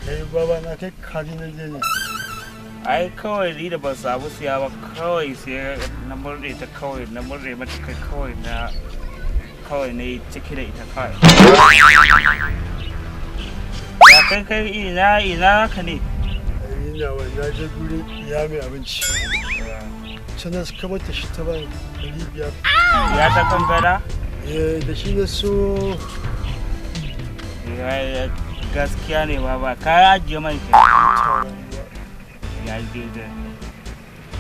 Kai baba na kai kaji na je ne. Ai kawai ni da ban samu siya ba, kawai sai na murɗe ta, kawai na murɗe mata kai, kawai na kawai na yi ciki da ita kawai. Ya kai kai ina ina ka ne? Ai ina wa na je gurin iya mai abinci. Can na suka mata shi ta ban 500. Ya ta kankana? Eh, da shi na so. Gaskiya ne baba, ka ajiye man ke. Ya yi daidai.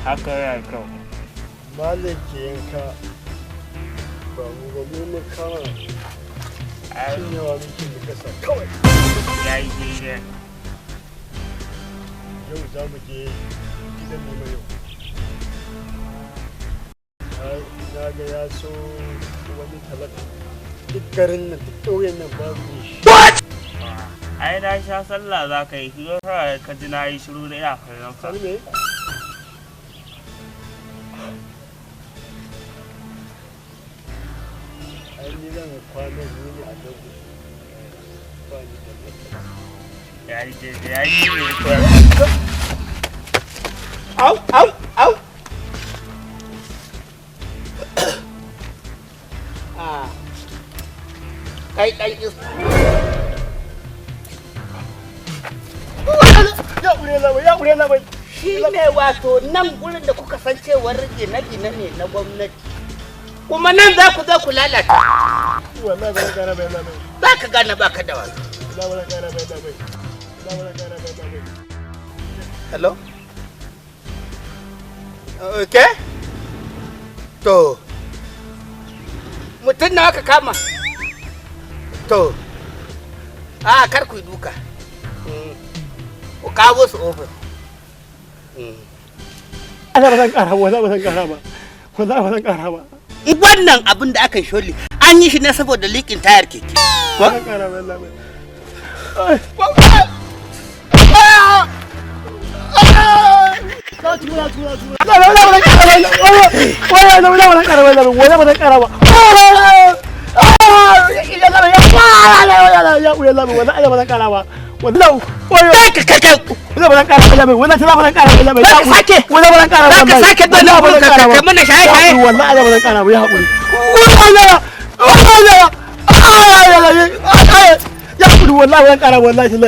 Haka ya kyau. Malam ke yanka ba mu ba mu mun kama cinyewa muke mu kasa kawai. Ya yi daidai. Yau za mu je gidan mu yau. Na ga ya so wani talaka. Duk garin nan, duk ƙauyen nan babu shi. Ai na sha sallah za ka yi, shi ka ji na yi shiru da ina kallon ka. Sani me? Ai ni zan kwana ni ne a dago. Ba ni da matsala. Ya yi daidai, ya yi daidai. Au, au, au. Ah. Kai ɗan iska. Ya ƙure labai, ya ƙure labai. Shi ne wato nan gurin da kuka san cewar gine-gine ne na gwamnati. Kuma nan za ku zo ku lalata. Wallahi ba zan ƙara bai labai. Za ka gane ba ka da wani. Wallahi ba zan ƙara bai labai. Wallahi ba zan ƙara bai labai. Hello? Okay? To. Mutum nawa ka kama? To. A kar ku yi duka. Ku kawo su ofis. Allah ba zan ƙara ba, wallahi ba zan ƙara ba. Wallahi ba zan ƙara ba. Wannan abin da aka yi sholi an yi shi ne saboda liƙin tayar keke. Ba zan ƙara ba, wallahi.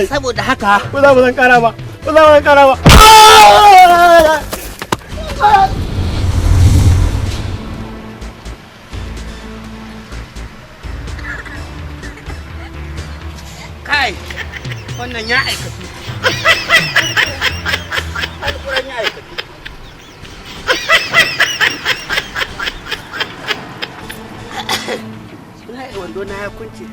Saboda haka kai wannan ya aikatu. Alƙuran ya aikatu. Na yi wando na ya kunce.